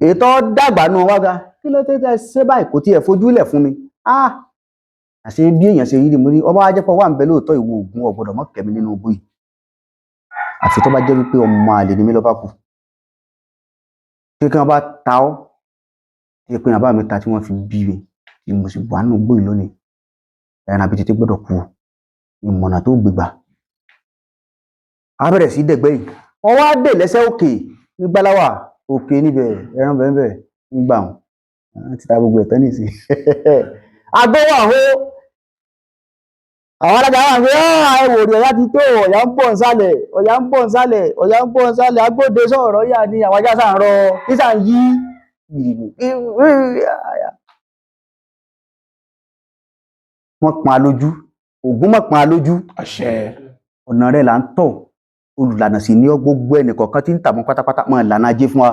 Ètò dàgbà nù wá ga, kí ló dé tẹ́ ṣe báyìí, kò tiẹ̀ fojú lẹ̀ fún mi. Ah, àṣé bí èèyàn ṣe rí ni mo ní ọba ajẹ́pọ̀ wà ń bẹ lóòótọ́. Ìwọ Ògún ọ̀gbọ́dọ̀ mọ́ kẹ́mi nínú igbó yìí, àfi tó bá jẹ́ wípé ọmọ àlè ni mí lọ́ba kù. Kí wọ́n bá ta ọ́, tí pé bàbá mi ta tí wọ́n fi bí mi tí mo sì wà nínú igbó yìí lónìí, ẹran àbí tètè gbọ́dọ̀ kú ìmọ̀nà tó gbégbà. A bẹ̀rẹ̀ sí dẹ̀gbẹ́ yìí, wọ́n wá dè lẹ́sẹ̀ òkè ní gbáláwà òkè níbẹ̀, ẹran bẹ́ẹ̀ nígbà wọn wọ́n ti ta gbogbo ẹ̀tọ́ nìsín. Agbó wà hó, àwọn alága wà pé ẹ wò rí, ọ̀yá ti tó, ọ̀yá ń bọ̀ nsàlẹ̀, ọ̀yá ń bọ̀ nsàlẹ̀, ọ̀yá ń bọ̀ nsàlẹ̀. Agbóde sọ̀rọ̀ yà ni àwọn ajá sàn rọ nísà ń yí. Wọ́n pọn alójú, Ògún mọ̀ pọn alójú. Àṣẹ. Ọ̀nà rẹ̀ là ń tọ̀, olùlànà sì ní ọ. Gbogbo ẹnìkọ̀ọ̀kan tí ń tàbọn pátápátá, máa lànà ajé fún wa,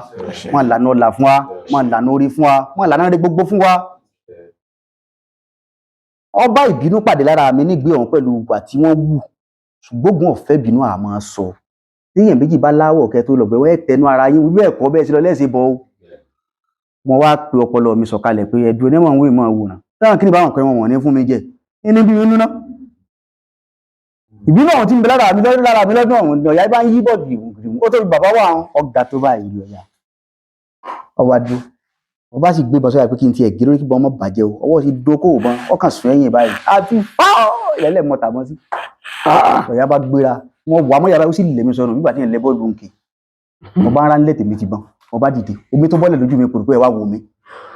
máa lànà ọlà fún wa, máa lànà orí fún wa, máa lànà rere gbogbo fún wa. Ọba ìbínú pàdé lára mi nígbé ọ̀hún pẹ̀lú ìwà tí wọ́n wù, ṣùgbọ́n Ògún ọ̀fẹ́ bínú àmọ́ sọ. Téèyàn méjì bá láwọ̀ kẹ́ tó lọ gbẹ, wọ́n tẹnu ara yín wí bẹ́ẹ̀ kọ́ bẹ́ẹ̀ sí lọ lẹ́sẹ̀ bọ́ o. Mo wá pe ọpọlọ mi sọ̀kalẹ̀ pé ẹ̀dùn onímọ̀ ń wé mọ̀ wòrán táwọn kí ni báwọn pẹ́ wọn wọ̀n ní fún mi jẹ ní bí mi núná. Ìbínú ọ̀hún tí ń bẹ lára mi lọ́dún lára mi lọ́dún ọ̀hún ni ọ̀yá bá ń yí bọ̀ gbìgbìgbì ó tóbi bàbá wa ọ̀gá tó báyìí rí ọ̀yá ọba dúró, ọba sì gbé bọ́sọ̀ yà pé kí n tiẹ̀ gé lórí kí bọ́n mọ́ bàjẹ́ o, ọwọ́ sì dókòwò bọ́n ọkàn sún ẹ̀yìn báyìí àti fáwọ́ ìlẹ́lẹ̀ mọ́ta mọ́ sí. Ọ̀yá bá gbéra wọn wà mọ́ yàrá, ó sì lè mi sọnù nígbà tí yẹn lẹ bọ́ọ̀lù òǹkè. Mo bá ń rán lẹ́tẹ̀ mi ti bọ́n, mo bá dìde, omi tó bọ́lẹ̀ lójú mi kò rò pé ẹ wá wò mí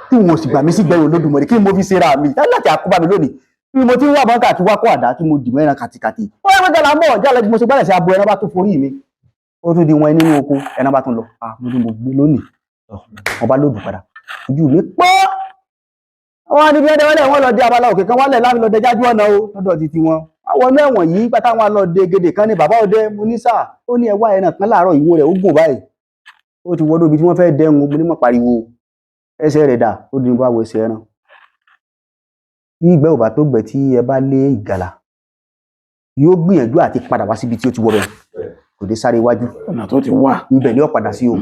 tí wọn ò sì gbà mí sí gbẹ̀yìn Olódùmarè kí ni mo fi ṣe ra mi láti àkóbá mi lónìí bí mo ti ń wà bọ́n káàkiri wá kó àdá tí mo dì mọ́ ẹran kàtìkàtì. Wọ́n yẹ kó jàlá ń bọ̀ jàlá bí mo ṣe gbálẹ̀ sí abo ẹran bá tún forí mi, ó tún di wọn nínú oko, ẹran bá tún lọ. Mo ní mo gbé lónìí, mo bá lòdù padà ojú mi pọ́. Wọ́n á ní bí ẹdẹ wọlé wọn lọ dé abala òkè kan wálẹ̀ láti lọ dé jájú ọ̀nà o lọ́dọ̀ títí wọn. Àwọn ọmọ ẹ̀wọ̀n yìí pátá wọn lọ dé gèdè kan ní bàbá ọdẹ mo ní sáà ó ní ẹwà ẹran kan láàárọ̀ ìwo rẹ̀ ó gùn báyìí ó ti wọdún ibi tí wọ́n fẹ́ dẹ́hun. Mo ní mọ̀ pariwo ẹsẹ̀ rẹ̀ dà, ó ní bá wo ẹsẹ̀ ẹran. Tí ìgbẹ́ ò bá tó gbẹ tí ẹ bá lé ìgalà yóò gbìyànjú àti padà wá síbi tí ó ti wọ bẹ̀, kò dé sáré iwájú ọ̀nà tó ti wà ńbẹ̀ ni ó padà sí o.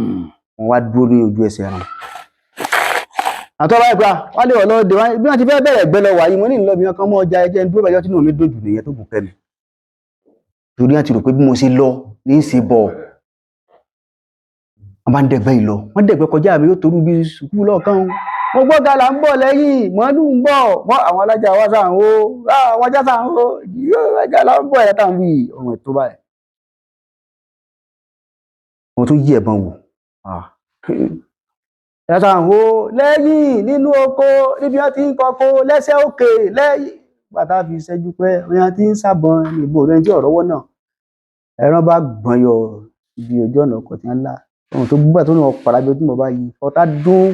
Wọ́n wá dúró ní ojú ẹsẹ̀ ẹran. Àtọ́ báyìí pé wálé ọlọ́dẹ bí wọ́n ti fẹ́ bẹ̀rẹ̀ gbẹ lọ wà yìí, mo ní ìlọ́bì kan mọ́ ọjà ẹjẹ́ ń dúró bàjọ́ tínú mi dójú nìyẹn tó bù kẹ́mi torí wọ́n ti rò pé bí mo ṣe lọ ní í ṣe bọ̀. Wọ́n bá ń dẹ̀gbẹ́ yìí lọ, wọ́n dẹ̀gbẹ́ kọjá mi yóò torú bí sùkúù lọ́ọ̀kan o. Mo gbọ́ gàlà ń bọ̀ lẹ́yìn màálù ń bọ̀ mọ́ àwọn alájà wa sàn ó, àwọn ajá sàn ó, gàlà ń bọ̀ ẹ̀rọ táwọn wí ọ̀hún ẹ̀ tó báyìí. Mo tún yí ẹ̀bọn wò ẹ̀rọ táwọn ó lẹ́yìn nínú oko níbi wọ́n ti ń kọ́kọ́ lẹ́sẹ̀ òkè lẹ́yìn bàtà fi ṣẹ́jú pé wọ́n ti ń sábọn ìbò rẹ̀ tí ọ̀rọ̀ wọ́n náà ẹran bá gbọ̀n yọ ibi ojú ọ̀nà ọkọ̀ tí wọ́n lá ohun tó gbúgbà tó ní wọn padà bí ojú mọ̀ báyìí ọ̀tá dún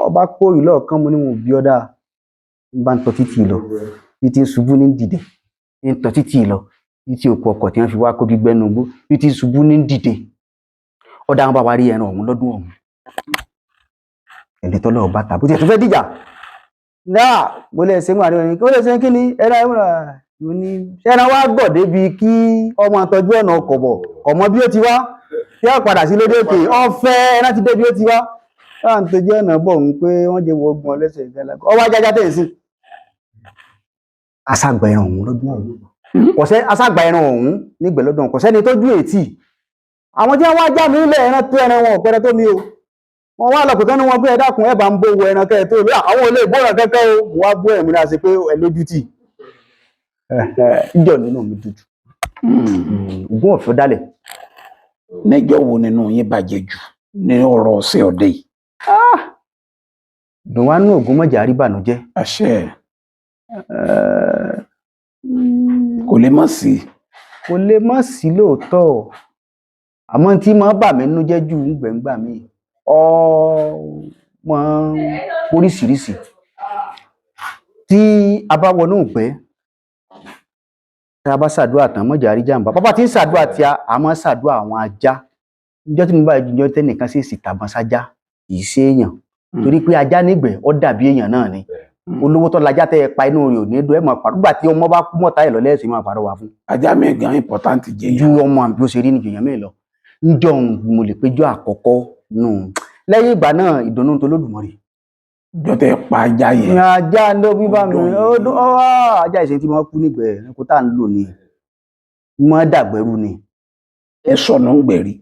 ọba kórì lọ́ọ̀kan. Mo ní wọn ò bí ọ́dà ń bá ń tọ́ títì lọ títí ń ṣubú ní dìde ń tọ́ títì lọ títí òkú ọkọ̀ tí wọ́n fi wá kó gbígbẹ́ nugbó títí ń ṣubú ní dìde. Ọ̀dà wọn bá wa rí ẹran ọ̀hún lọ́dún ọ̀hún ẹni tọ́lọ́ ọba tàbí tí ẹ̀ tó fẹ́ dìjà náà mo lè ṣe ń wà ní orin kí ó lè ṣe kí ni ẹran ẹran mo ní ẹran wá gọ̀ débi kí ọmọ àtọ́jú ọ̀nà ọkọ̀ bọ̀ ọmọ bí ó ti wá tí a padà sí lóde òkè ọ̀fẹ́ ẹran ti débi ó ti wá wà ń tọ́jú ọ̀nà bọ̀ ń pé wọ́n jẹ́ wọ́gbọ̀n lẹ́sẹ̀ ìgbàlá ọwọ́ ajájá tẹ̀ sí. Aṣàgbà ẹran ọ̀hún lọ́dún ọ̀hún kọ̀sẹ́ aṣàgbà ẹran ọ̀hún nígbẹ̀ lọ́dún ọ̀hún kọ̀sẹ́ni tó ju ètì àwọn tí wọ́n wá já mi ilẹ̀ ẹran tó ẹran wọn ọ̀pẹrẹ tó mi o. Wọ́n wá lọ pẹ̀kẹ́ ní wọn pé ẹ dákun ẹ bá ń bó wo ẹran kẹ́ ẹ tó lọ àwọn olè ìgbóran kẹ́kẹ́ o. Mo wá bó ẹ̀mí náà ṣe pé ẹ lójú tì ìjọ nínú mi dúdú Ògún ọ̀fẹ́ dálẹ̀. Níjọ́ wo nínú yín bàjẹ́ jù ní ọ̀rọ̀ ọ̀sẹ̀ ọ̀dẹ yìí? Dùn wá nú Ògún mọ̀jà rí bànújẹ́. Àṣẹ. Kò lè má sí. Kò lè má sí lóòótọ́, àmọ́ tí máa bà mí nínú jẹ́ jù ń gbẹ̀ngbà mí ọmọ oríṣiríṣi tí a bá wọnú ìgbẹ́ tí a bá ṣàdúrà tán mọ̀jà rí jàǹbá. Bàbá tí ń ṣàdúrà tí a máa ṣàdúrà àwọn ajá níjọ́ tí mo bá jọ tẹ́nìkan sì sì tàbọn sájá kì í ṣe èèyàn torí pé ajá nígbẹ́ ó dàbí èèyàn náà ni. Olówó tó lajá tẹ́ ẹ pa inú rẹ̀ ò ní dùn ẹ mọ̀ pàrọ̀ nígbà tí ọmọ bá kú mọ̀tá ẹ̀ lọ́lẹ́sìn máa pàrọ̀ wà fún. Ajá mi gan important jẹ ju ọmọ àbí ó ṣe rí ní jèèyàn mi lọ. Níjọ́ mo lè péjọ àkọ́kọ́ nù Lẹ́yìn ìgbà náà, ìdùnnú tó lódùmarè. Jọ tẹ pa ajá yẹn. Ní ajá ló bí bá mi. Ọdún ó yìí. dún ó wá ajá ìṣe tí wọ́n kú nígbẹ̀ ẹranko tá à ń lò ní wọ́n dàgbẹ́rú ni. Ẹ sọnù ń gbẹ̀rí.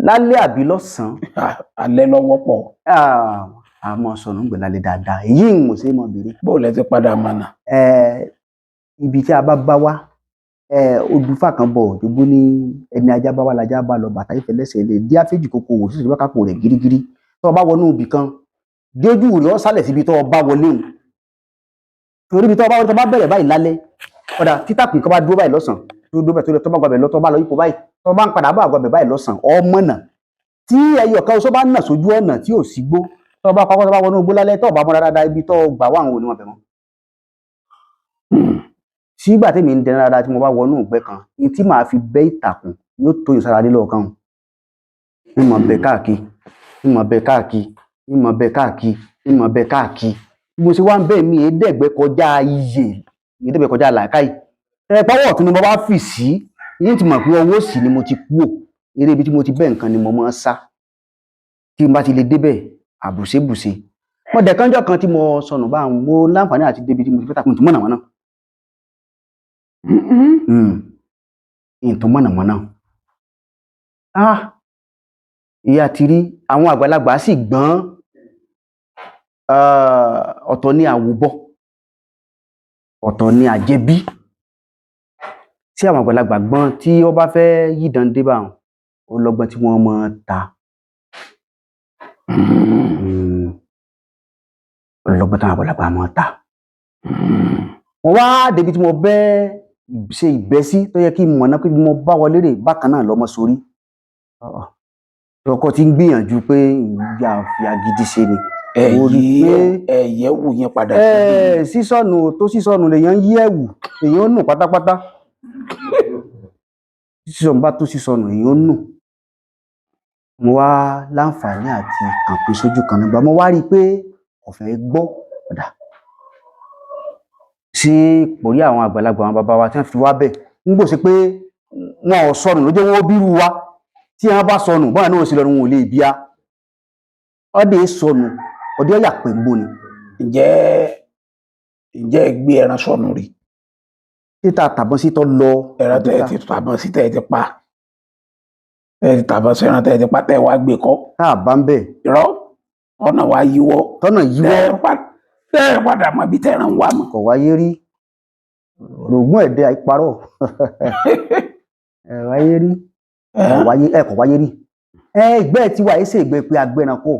Lálẹ́ àbí lọ́sàn-án? Ah, alẹ́ lọ́wọ́ pọ̀. Ah, àmọ́ sọnù ń gbẹ̀ lálẹ́ dáadáa, èyí ń mọ̀ sí mọ̀ bèrè. Bó lẹ ti padà mọ̀nà? Ibi tí a bá bá wá, odùfà kan bọ̀ òjògbó ní ẹni ajá bá wá lajá bá lọ, bàtà ìfẹlẹ́sẹ̀ lè dí àfẹ́jì kòkó wò sísè bá kápò rẹ̀ gírígírí. Tó o bá wọnú ibì kan, dójú rẹ̀ ó sálẹ̀ síbi tó o bá wọlé òun, torí ibi tó o bá wọlé, tó o bá bẹ̀rẹ̀ báyìí lálẹ́, ọ̀dà títàkùn kan bá dúró báyìí lọ́sàn, tó dúró báyìí, tó lọ, tó bá gbàbẹ̀ lọ, tó bá lọ ipò báyìí, tó bá ń padà bá gbàbẹ̀ báyìí lọ́sàn, ọmọ náà tí ẹyọ kan oṣó bá nà sójú ọ̀nà tí ò sí gbó, tó bá kọ́kọ́ tó bá wọnú igbó lálẹ́, tó bá mọ́ dáadáa, ibi tó gbà wà, àwọn onímọ̀ bẹ̀ mọ́. Sígbà tèmi ń dẹran dáadáa, tí mo bá wọnú ìgbẹ́ kan ní tí màá fi bẹ́ ìtàkùn, yóò tó ìsára dé lọ́ọ̀kan o. Ń mọ̀ bẹ káàkiri, ń mọ̀ bẹ káàkiri, ń mọ̀ bẹ káàkiri, ń mọ̀ bẹ káàkiri. Bí mo ṣe wá ń bẹ́ mi, èédẹ̀gbẹ́ kọjá iyè, èédẹ̀gbẹ́ kọjá làákàyè. Ẹ pọ́wọ́ ọ̀tún ni mo bá fì sí yín, ti mọ̀ pé ọwọ́ òsì ni mo ti kú ò. Eré ibi tí mo ti bẹ́ nǹkan ni mo máa ń sá. Tí n bá ti lè débẹ̀, àbùṣebùṣe. Mo dẹ̀ kánjọ́ kan tí mo sọnù bá ń mo láǹfààní àti débi tí mo ti fẹ́ tàkùn tó mọ̀nàmọ́ná. Nǹkan mọ̀nàmọ́ná. Ah, ìyá ti rí àwọn àgbàlagbà sì gbọ́n. Ọ̀tọ̀ ni àwòbọ̀, ọ̀tọ̀ ni àjẹbí. Tí àwọn àgbàlagbà gbọ́n, tí ó bá fẹ́ yídan dé bá wọn, ó lọ́gbọ́n tí wọ́n máa ń ta. Ó lọ́gbọ́n tí àwọn àgbàlagbà máa ń ta. Mo wá débi tí mo bẹ́ ṣe ìbẹ́sí tó yẹ kí n mọ̀nà pé bí mo bá wọlé rè bákan náà lọ́mọ sórí. Ọkọ tí ń gbìyànjú pé ìyá fi agídí ṣe ni. Mo rí i Ẹ̀yí pé ẹ̀yẹ́ wù yín padà síbi. Sísọnù tó sísọnù lèèyàn ń yí ẹ̀wù, èèyàn ó nù pátápátá. Sísọnù bá tó sísọnù, èèyàn ó nù. Mo wá láǹfààní àti kàn pé sójú kan nígbà mo wá rí i pé kò fẹ́ gbọ́ ọ̀dà sí pòrí àwọn àgbàlagbà, àwọn bàbá wa tí wọ́n fi wá bẹ̀ ń gbòsí pé wọn ò sọnù ló jẹ́ wọn ó bírú wa. Tí wọ́n bá sọnù báwọn náà ó sì lọ́nu, wọn ò lè bíá ọdẹ sọnù, ọdẹ ọyà pè ń bò ni. Ǹjẹ́ ẹ gbé ẹran sọnù rí? Títà tàbọn sí tọ́ lọ. Ẹran tẹ́ ẹ ti tàbọn sí, tẹ́ ẹ ti pa, tẹ́ ẹ ti tàbọn sí, ẹran tẹ́ ẹ ti pa, tẹ́ ẹ wá gbé kọ́. Tá a bá ń bẹ̀. Irọ́, ọ̀nà wa yíwọ́. Tọ́nà yíwọ́. Tẹ́ ẹ padà mọ ibi tẹ́ ẹran wà mọ́. Kò wáyé rí, rògùn ẹ̀dẹ́ àìparọ́ ẹ̀ wáyé rí. Kò wáyé, ẹ kò wáyé rí. Ẹ ìgbẹ́ tí wà, ẹsẹ̀ ìgbẹ́ pé agbẹ́ranko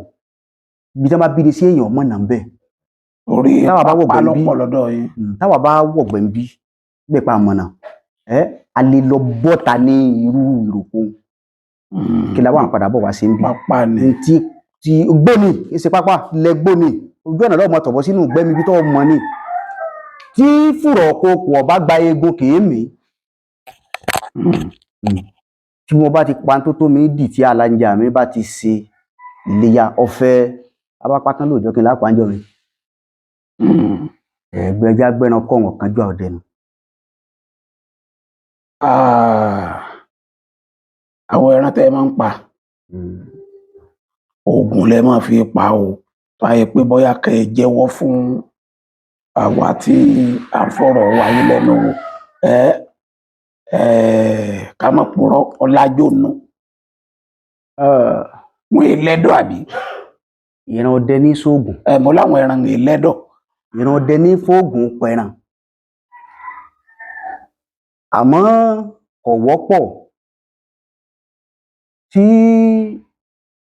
ibi tí wọ́n bá bí ni sí, èèyàn mọ̀ náà ń bẹ̀. Orí Táwa bá wọ̀gbẹ́ pápá ń bí. lọ́pọ̀ lọ́dọ̀ yín. Táwa bá wọ̀gbẹ́ ń bí gbẹ̀ pa àmọ̀nà ẹ, a lè lọ bọ́ta ní irú ìròkó kí la wà ń padà bọ̀ wá sí ń bí. Pápá ni. Ntí tí gbóni ìṣe pápá lẹ gbóni ojú ọ̀nà lọ́mọ tọ̀bọ̀ sínú gbẹ́mi ibi tó mọ ni tí fùrọ̀ kókò ọba gba eegun kèémí. Tí mo bá ti pa tó tó mi dì, tí aláǹjà mi bá ti ṣe ìléyà ọ̀fẹ́ abápátán lóòjọ́ kí n lápá ń jọ mi. Ẹgbẹjá gbẹran kọ wọn kan jọ ọdẹ nu. Ah, àwọn ẹran tẹ́ ẹ máa ń pa, oògùn lẹ máa fi pa o, tó ayẹ pé bóyá kẹ́ ẹ jẹ́wọ́ fún àwa tí à ń fọ̀rọ̀ wá yín lẹ́nu wò. Ẹ ẹ ká má purọ́, ọlájò nù wọn è lẹ́dọ̀ àbí? Ìran ọdẹ ní sóògùn. Ẹ mọ láwọn ẹran è lẹ́dọ̀. Ìran ọdẹ ní fóògùn pẹran, àmọ́ kò wọ́pọ̀ tí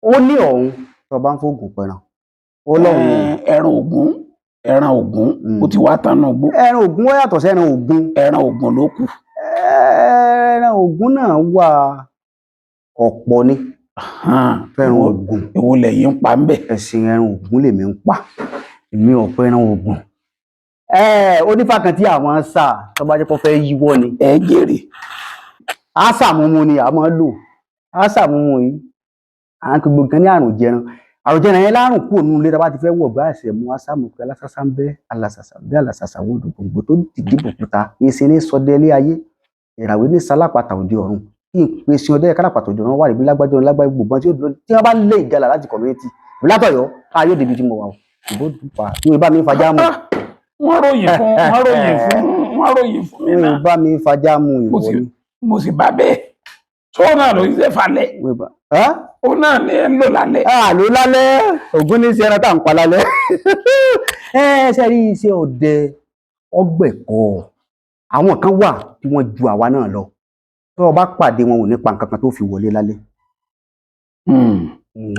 ó ní ọ̀hún tó bá ń fóògùn pẹran ó lọ́hùn. Ẹran ògún, ẹran ògún ó ti wá tán nù gbó. Ẹran ògún ó yàtọ̀ sí ẹran ògún. Ẹran ògún ló kù. Ẹran ògún náà wà, ọ̀pọ̀ ni fẹ́ràn ògún. Èwo lẹ̀yin ń pa ń bẹ̀? Ẹ̀sìn ẹran ògún lèmi ń pa, èmi ò pẹ́ ẹran ògún. Onífà kan tí àwọn sà tó bá jẹ́ kó fẹ́ yíwọ́ ni. Ẹ jèrè. Àṣàmúmu ni a máa ń lò. Àṣàmúmu yìí à ń pe gbogbo nǹkan ní àrùn jẹran, àrùn jẹran yẹn lárùn kúrò nínú ilé tá a bá ti fẹ́ wọ̀ bá àṣẹ mú àṣàmù pé alásàsà ń bẹ́ alásàsà ń bẹ́ alásàsà wò dùn gbòǹgbò tó dìde bòkúta èsì ní sọdẹ ilé ayé ìràwé ní sálápàtà òde ọ̀run. Kí n pe sin ọdẹ kálápàtó jọ wà níbi lágbájọ lágbájọ gbogbo tí ó dúró tí wọn bá lé ìgalà láti community látọ̀yọ́ ká yóò débi tí mo wà o, ìbò pa ìwé bá mi fajá mu. Ah, wọ́n ròyìn fún mi ìwé náà. Bá mi fajá mu Mo ìwọ sì ni. Mo sì bá bẹ́ẹ̀ tó náà ló ṣe falẹ̀. Ìwé bá ẹ́ Ó náà ní ẹ ń lò lálẹ́. Àló lálẹ́ ògún ní sí ẹran tá à ń pa lálẹ́. Ẹ ṣe rí iṣẹ́ ọdẹ ọgbẹ̀kọ, àwọn kan wà tí wọ́n ju àwa náà lọ, tó o bá pàdé wọn ò ní pa nǹkan kan tó fi wọlé lálẹ́.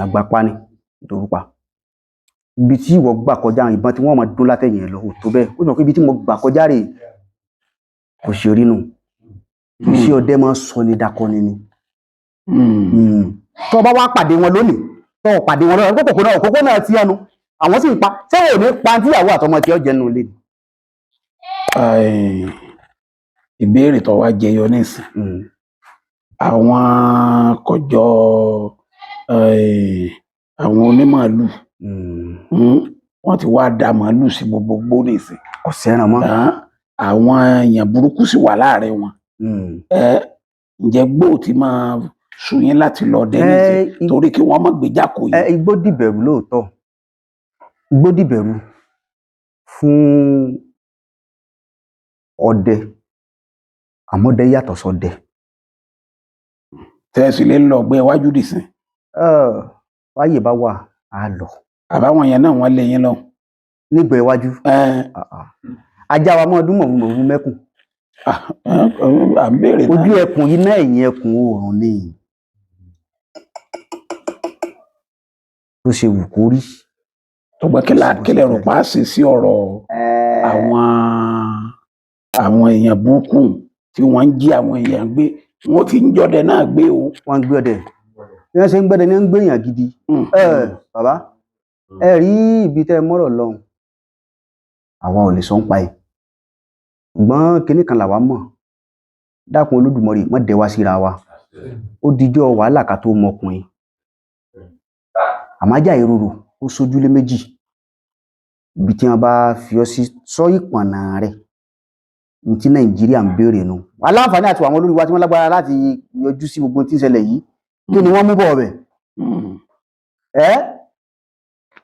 Àgbàpá ni nítorí pa ibi tí ìwọ gbà kọjá, ìbọn tí wọ́n máa dún látẹ̀yìn ẹ̀ lọ ò tó bẹ́ẹ̀. Ó sọ pé ibi tí mo gbà kọjá rèé, kò ṣe rí nù. Iṣẹ́ ọdẹ máa ń sọ ní dakọni ni. Tó o bá wá pàdé wọn lónìí, tó o pàdé wọn lónìí, kókò náà òkókó náà ti ẹnu àwọn sì ń pa, ṣé ò ní pa tíyàwó àtọmọ tí ó jẹnu lé ni. Ìbéèrè tó wá jẹyọ nísìn, àwọn kọjọ àwọn onímàálù, wọ́n ti wá da màálù sí gbogbo gbó nísìn. Kò sẹ́ran mọ́. Ah, àwọn èèyàn burúkú sì wà láàrin wọn. Ẹ ǹjẹ́ gbó ti máa sú yín láti lọ dẹ nísìn torí kí wọ́n má gbéjà kò Ẹ yín? Igbó dìbẹ̀rù lóòótọ́, igbó dìbẹ̀rù fún ọdẹ, àmọ́ ọdẹ yàtọ̀ sọdẹ. Tẹ́sí lè lọ gbé iwájú dìsìn? Wáyé bá wà á lọ. Àbáwọn yẹn náà wọ́n lé yín lọ. Nígbà iwájú. Ẹ Ah, ah. Ajá wa mọ́ ọdún mọ̀rún mẹ́kùn. Ah, à ń béèrè náà. Ojú ẹkùn yìí náà, ẹ̀yìn ẹkùn oòrùn ni tó ṣe wù kó rí. Tọgbọ́n kí lẹ rò pa á sí sí ọ̀rọ̀ àwọn èèyàn burúkú tí wọ́n ń jí àwọn èèyàn gbé, wọ́n ti ń jọdẹ náà gbé o. Wọ́n ń gbé ọdẹ bí wọ́n ṣe ń gbẹ́dẹ ní ń gbé èèyàn gidi. Ẹ bàbá, ẹ rí ibi tẹ́ ẹ mọ́rọ̀ lọ́hùn, àwa ò lè sọ ń pa ẹ̀, ṣùgbọ́n kinní kan làwa mọ̀: dákun Olódùmarè, má dẹ wá síra wa. Ó dijọ́ wàhálà ká tó mọkùnrin àmájà ìrorò ó sójúlé méjì. Ibi tí wọ́n bá fi ọ́ sí, sọ ìpọ̀nà rẹ̀ ní tí Nàìjíríà ń béèrè nu. Aláǹfààní àti àwọn olórí wa tí wọ́n lágbára láti yọjú sí gbogbo tí ń ṣẹlẹ̀ yìí, kí ni wọ́n mú bọ̀ ọbẹ̀? Ẹ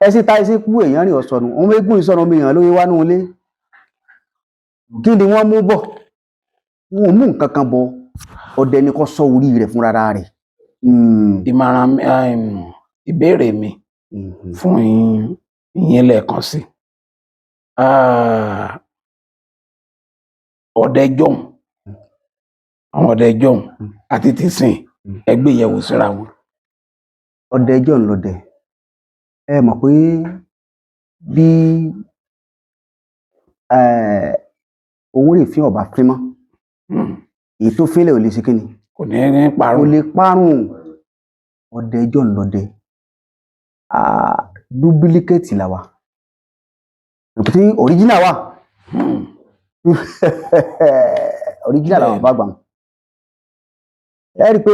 ẹ sì ta ẹsẹ kú èèyàn rìn ọ̀sọ̀nù òun eégún ìsọ̀nù omi èèyàn lóye wá nù ilé. Kí ni wọ́n mú bọ̀? Wọn ò mú nǹkan kan bọ̀. Ọdẹ ni kò sọ orí rẹ̀ fúnra rẹ̀. Ìmọ̀ràn mi, ìbéèrè mi fún yín yín lẹ́ẹ̀kan sí. Ah, ọdẹ jọ̀hún, àwọn ọdẹ jọ̀hún àti tìsín, ẹ gbé yẹ̀wò síra wọn. Ọdẹ ẹjọ́ ńlọdẹ. Ẹ mọ̀ pé bí owó rè fín ọba fín mọ́, èyí tó fínlẹ̀ ò lè ṣe kíni? Kò ní ní Kò parun. Lè parun. Ọdẹ ẹjọ́ ńlọdẹ. Ah, duplicate là wà tí original wà. Original làwọn bá gbà wọn. Ẹ rí i pé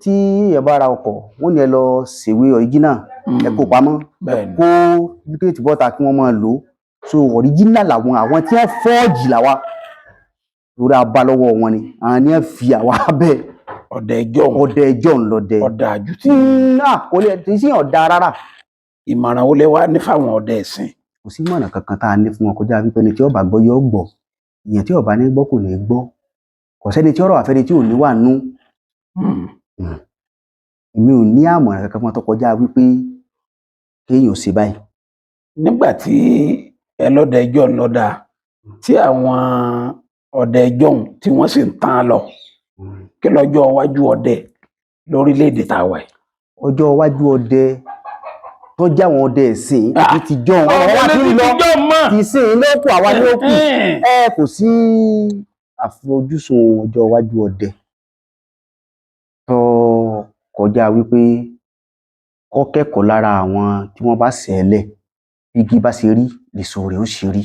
tí ẹ bá ra ọkọ̀, wọ́n ní ẹ lọ ṣèwé original, ẹ kó pamọ́, ẹ kó duplicate bọ́ta kí wọ́n máa lò ó. So original làwọn, àwọn tí wọ́n fọ́ọ̀jì làwa lórí abá lọ́wọ́ wọn ni àwọn ni wọ́n fi àwa bẹ́ẹ̀. Ọdẹ jọ̀hún. Ọdẹ ẹjọ́ ńlọdẹ. Ọdẹ àjù tí. Kò lè tí sí ọ̀dà rárá. Ìmọ̀ràn wo lẹ wá ní fáwọn ọdẹ ìsìn? Kò sí mọ̀nà kankan tá a ní fún wọn kọjá wípé ẹni tí ó bá gbọ́ yóò gbọ́, ìyẹn tí ó bá ní gbọ́ kò ní gbọ́. Kò sẹ́ni tí ọ̀rọ̀ àfẹ́ni tí ò ní wà nú. Èmi ò ní àmọ̀ràn kankan fún wọn tó kọjá wípé kéèyàn ò ṣe báyìí. Nígbà tí ẹ lọ́dẹ ẹjọ́ lọ́dà tí àwọn ọdẹ ẹjọ́ tí wọ́n sì ń tán lọ, kí lọ́jọ́ iwájú ọdẹ lórílẹ̀‐èdè tá a wà yìí? Ọjọ́ iwájú ọdẹ tó jẹ́ àwọn ọdẹ ẹ̀sìn àti tìjọ́ ọ̀rọ̀ wa ti ń lọ ti sìn ló kù, àwa ló kù. Ẹ kò sí àfojúsùn ọjọ́ iwájú ọdẹ tó kọjá wípé kó kẹ́kọ̀ọ́ lára àwọn tí wọ́n bá ṣẹlẹ̀. Bí igi bá ṣe rí lèso rẹ̀ ó ṣe rí.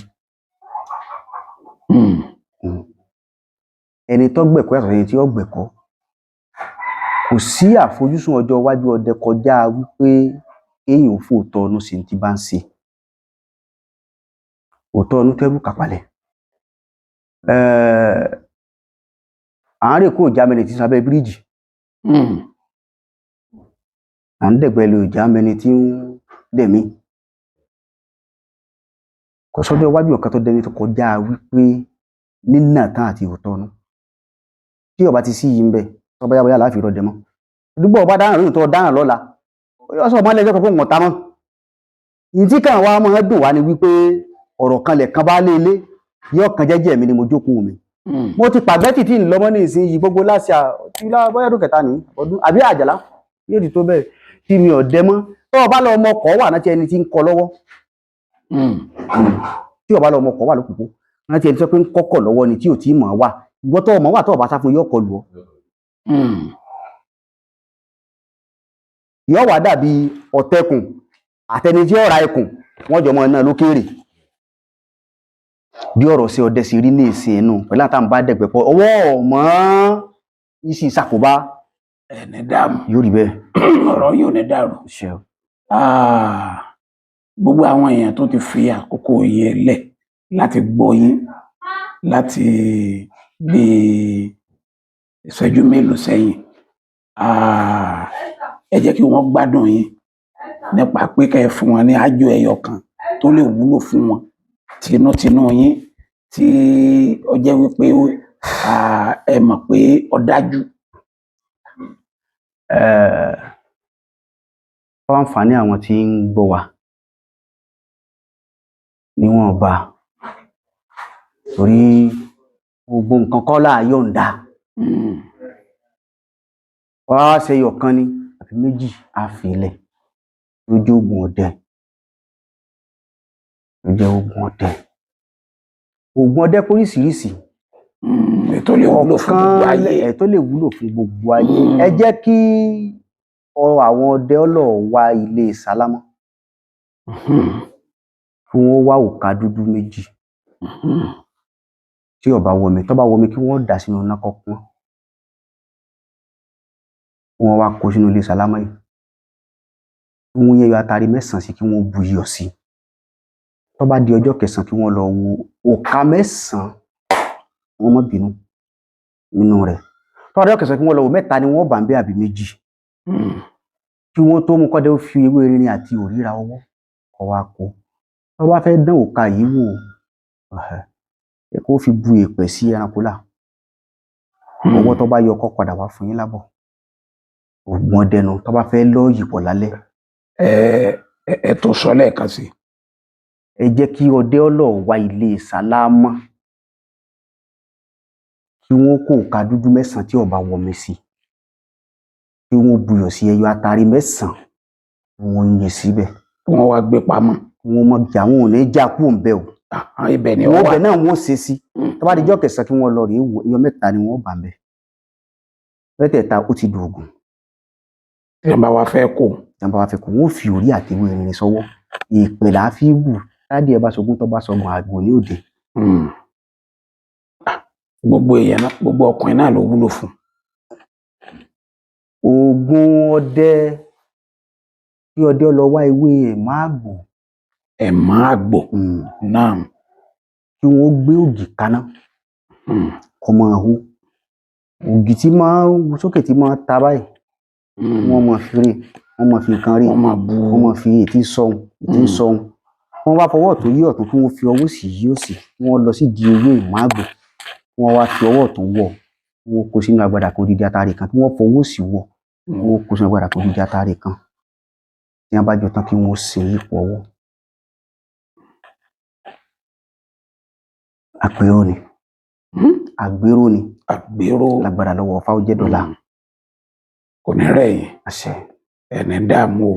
Ẹni tó gbẹ̀kọ́ yàtọ̀ sẹ́ni tí ó gbẹ̀kọ́. Kò sí àfojúsùn ọjọ́ iwájú ọdẹ kọjá wípé kéèyàn ó fòótọ́ ọnú ṣe tí bá ń ṣe. Òótọ́ ọnú tẹ́rù kàpalẹ̀. À ń rè kó Germany tí sábẹ́ bíríìjì. À ń dẹ̀gbẹ́ lu ìjà mẹni tí ń dẹ̀mí. Kò sọ́jọ́ iwájú ọ̀kan tó dẹni tó kọjá wípé nínà tán àti òótọ́ nú. Tí ó bá ti sí yìí ń bẹ, tó bá yá bóyá láàfin rọdẹ mọ́. Dúpọ̀ ọba dáràn lónìí tó dáràn lọ́la. Ó sọ ọmọ lẹ́jọ́ kan fún òun ọ̀tá mọ́. Ìyí tí kàn wá máa dùn wá ni wípé ọ̀rọ̀ kan lẹ̀ kan bá lé ilé, yóò kan jẹ́jẹ́ mi ni mo jókòó mi. Mo ti pàgbẹ́ tìtì ńlọmọ ní ìsinyìí gbogbo láṣà tí bóyá ọdún kẹta ní ọdún àbí àjàlá yóò ti tó bẹ́ẹ̀ tí mi ò dẹ mọ́. Tó o bá lọ ọmọ ọkọ̀ wà náà tí ẹni tí ń kọ lọ́wọ́. Tí o bá lọ ọmọ ọkọ̀ wà lókùnkùn rántí ẹni tó pé ń kọ́kọ̀ lọ́wọ́ ni tí ò tí ì mọ̀ wà. Ìwọ tó o mọ̀ wà tó o bá sá fún yóò kọlù ọ́. Yóò wá dàbí ọ̀tẹkùn àtẹni tí ó ra ẹkùn wọ́n jọ mọ́ iná lókèèrè. Bí ọ̀rọ̀ sí ọdẹ sí rí ní ìsìn inú pẹ̀lú àtàwọn bá dẹ̀gbẹ̀ pọ̀ ọwọ́ ọ̀mọ́ ìsìn ìsàkóbá. Ẹni dààmú. Yóò rí bẹ́ẹ̀. Ọ̀rọ̀ yóò ní dàrú. Gbogbo àwọn èèyàn tó ti fi àkókò yẹn lẹ̀ láti gbọ́ yín láti bí ìṣẹ́jú mélòó sẹ́yìn, ẹ jẹ́ kí wọ́n gbádùn yín nípa pé kẹ́ ẹ fún wọn ní àjò ẹyọ kan tó lè wúlò fún wọn tinútinú yín tí ó jẹ́ wípé ẹ mọ̀ pé ó dájú. Fún àǹfààní àwọn tí ń gbọ́ wa níwọ̀nba, torí gbogbo nǹkan kọ́ là yọ̀ǹda. Wá ṣe ẹyọ kan ni àbí méjì á fi lẹ̀ lójú oògùn ọdẹ. Ló jẹ́ oògùn ọdẹ. Oògùn ọdẹ póríṣiríṣi. Ètò lè wúlò fún gbogbo ayé. Ètò lè wúlò fún gbogbo ayé. Ẹ jẹ́ kí àwọn ọdẹ ọlọ́ọ̀ wá ilé sálámọ́. Kí wọ́n wá òkà dúdú méjì. Tí ó bá wọmi, tó bá wọmi kí wọ́n dà sínú iná kó pọ́n. Kí wọ́n wá kó sínú ilé sálámọ́ yìí. Kí wọ́n yẹyọ atare mẹ́sàn-án sí kí wọ́n bu iyọ̀ sí. Tó bá di ọjọ́ kẹsàn-án kí wọ́n lọ wo òkà mẹ́sàn-án, wọ́n má bínú nínú rẹ̀. Tó bá di ọjọ́ kẹsàn-án kí wọ́n lọ wo mẹ́ta ni wọ́n bá ń bẹ́ àbí méjì. Kí wọ́n tó mú kọ́dẹ́ ó fi ewé rinrin àti òríra ọwọ́ kó wá kó. Tó bá fẹ́ dán òkà yìí wò, ẹ kó fi bu èpẹ̀ sí ẹranko là. Ọwọ́ tó bá yọ kó padà wá fún yín lábọ̀. Ògùn ọdẹ nu tó bá fẹ́ lọ́ yìpọ̀ lálẹ́. Ẹ tó sọ lẹ́ẹ̀kan sí. Ẹ jẹ́ kí ọdẹ ọlọ́ọ̀ wá ilé sálámọ́. Kí wọ́n kó òkà dúdú mẹ́sàn-án tí ó bá wọmi sí. Kí wọ́n buyọ̀ sí ẹyọ atare mẹ́sàn-án. Kí wọ́n yin síbẹ̀. Kí wọ́n wá gbé pamọ́. Kí wọ́n mọ̀ jà, wọn ò ní já kúrò ńbẹ̀ o. Ibẹ̀ ni ó Wọ́n wà. bẹ̀ náà wọ́n ṣe sí. Tó bá di ọjọ́ kẹsàn-án kí wọ́n lọ rèé wò, ẹyọ mẹ́ta ni wọ́n bá ń bẹ̀. Mẹ́tẹ̀ẹ̀ta ó ti dògùn. Tí wọ́n bá wá fẹ́ kó. Tí wọ́n bá wá fẹ́ kó, wọ́n fi òrí àti ewé rinrin sọ́wọ́. Ìpè là á fi wù. Tádìẹ bá sọgún tó bá sọgùn àgbò ní òde. Gbogbo èèyàn náà, gbogbo ọkùnrin náà ló wúlò fún. Ògùn ọdẹ kí ọdẹ lọ wá ewé ẹ̀mọ́ àgbò. Ẹ̀mọ́ àgbò náà. Kí wọ́n gbé ògì kaná. Kó máa hó. Ògì tí máa ń sókè tí máa ń ta báyìí. Wọ́n máa fi rí, wọ́n máa fi nǹkan rí. Wọ́n máa bu. Wọ́n máa fi ètí sọhun, ètí sọhun. Wọ́n bá fọwọ́ ọ̀tún yí ọ̀tún kí wọ́n fi ọwọ́ òsì yí òsì. Kí wọ́n lọ sí di ewé ẹ̀mọ́ àgbò. Kí wọ́n wá fi ọwọ́ ọ̀tún wọ̀. Kí wọ́n kó sínú agbada kan odidi atare kan. Kí wọ́n fọwọ́ òsì wọ̀. Kí wọ́n kó sínú agbada kan odidi atare kan. Tí wọ́n bá jọ tán kí wọ́n sin ipò ọwọ́. Àgbérò ni. Àgbérò ni. Àgbérò. Lágbára lọ́wọ́ Ọfá ó jẹ́ dọ̀la. Kò ní rẹ̀ yín. Àṣẹ. Ẹni dààmú o.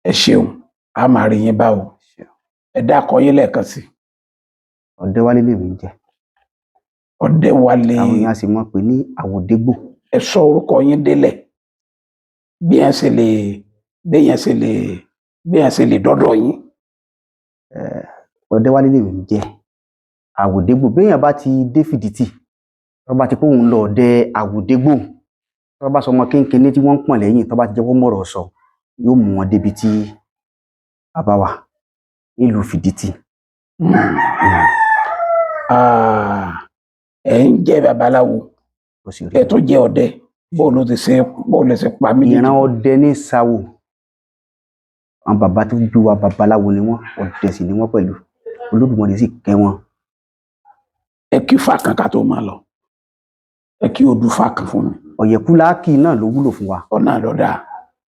Ẹ ṣeun. A máa rí yín bá o. Ẹ dákọ yín lẹ́ẹ̀kan sí. Ọdẹwálé lèmi ń jẹ́. Ọdẹwálé. Àwọn èèyàn á sì mọ̀ pé ní Àwòdégbò. Ẹ sọ orúkọ yín délẹ̀. Bí ẹ ṣe lè bí ẹ ṣe lè bí ẹ ṣe lè dọ́dọ̀ yín. Ọdẹwálé lèmi ń jẹ́. Àwòdégbò. Béèyàn bá ti dé Fìdítì, tó bá ti pé òun lọ ọdẹ Àwòdégbò, tó bá sọ ọmọ kéńkéné tí wọ́n ń pọ̀n lẹ́yìn, tó bá ti jẹ́ kó mọ̀rọ̀ sọ, yóò mú wọn débi tí bàbá wà nílùú Fìdítì. Ẹ ń jẹ́ babaláwo, ẹ tó jẹ́ ọdẹ. Bó ló ti ṣe, bó lè ṣe pa méjèèjì? Ìran ọdẹ ní sáwò. Àwọn bàbá tó bí wa, babaláwo ni wọ́n, ọdẹ sì ni wọ́n pẹ̀lú. Olódùmarè sì kẹ́ wọn. Ẹ kí fà kan ká tó máa lọ, ẹ kí odù fà kan fún mi. Ọ̀yẹ̀kú láàkì náà ló wúlò fún wa. Ọ̀nà lọ́dà.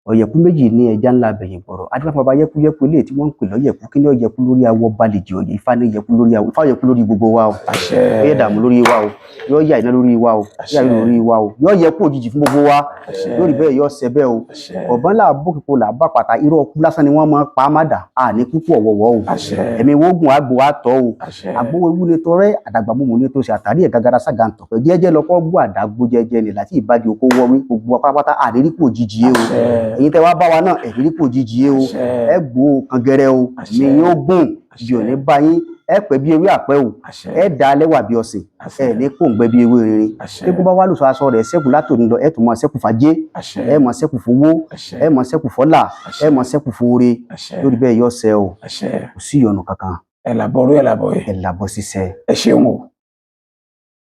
Ọ̀yẹ̀kú méjì ní ẹja ńlá bẹ̀yìn gbọ̀rọ̀ adífá bàbá yẹ́kúyẹ́kú eléyìí tí wọ́n ń pè lọ́yẹ̀kú. Kí ni ọ̀yẹ̀kú lórí awọ balẹ̀jì ọ̀yẹ̀? Ifá ní yẹkú lórí awọ, ifá yẹkú lórí gbogbo wa o. Àṣẹ. Yóò yẹ dààmú lórí wa o, yóò yà iná lórí wa o, yóò yà lórí wa o, yóò yẹ kú òjijì fún gbogbo wa. Àṣẹ. Yóò rí bẹ́ẹ̀, yóò ṣẹ bẹ́ẹ̀ o. Àṣẹ. Ọ̀bọ̀n là bókìkó là bá pàtà, irú ọkú lásán ni wọ́n máa pa á má dà á ní kúkú ọ̀wọ̀wọ́ o. Àṣẹ. Ẹ̀mí wógùn àgbo àtọ̀ o. Àṣẹ. Àgbówó ewu ni tọrẹ àdàgbàmúmu ní tòsí àtàrí ẹ̀ gàgàrà ságàntọ̀ pẹ̀ jẹ́jẹ́ lọ́kọ́ gbọ́ àdàgbò jẹ́jẹ́ ni láti ìbàdí oko wọ́wí gbogbo wa pátápátá àrírí kò òjijì yé o. Àṣẹ. Ẹ̀yin tẹ́ wá bá wa náà, ẹ̀rírí kò òjijì yé o. Àṣẹ. Ẹ gbó o kangẹrẹ o. Àṣẹ. Mi yóò gùn bí ò ní bá yín, ẹ pẹ́ bí ewé àpẹ́ o. Àṣẹ. Ẹ dá lẹ́wà bí ọ̀sìn. Àṣẹ. Ẹ ní kòǹgbẹ bí ewé rere. Àṣẹ. Eégún bá wà lùsọ aṣọ rẹ̀ ṣẹ́kù látòní lọ, ẹ tún máa ṣẹ́kù fàjé. Àṣẹ. Ẹ máa ṣẹ́kù fowó. Àṣẹ. Ẹ máa ṣẹ́kù fọ́là. Àṣẹ. Ẹ máa ṣẹ́kù fóore. Àṣẹ. Lórí bẹ́ẹ̀ yọ ṣẹ o. Àṣẹ. Kò sí ìyọnu kankan. Ẹ làbọrú, ẹ làbọyè. Ẹ làbọ̀ ṣiṣẹ́. Ẹ ṣeun o.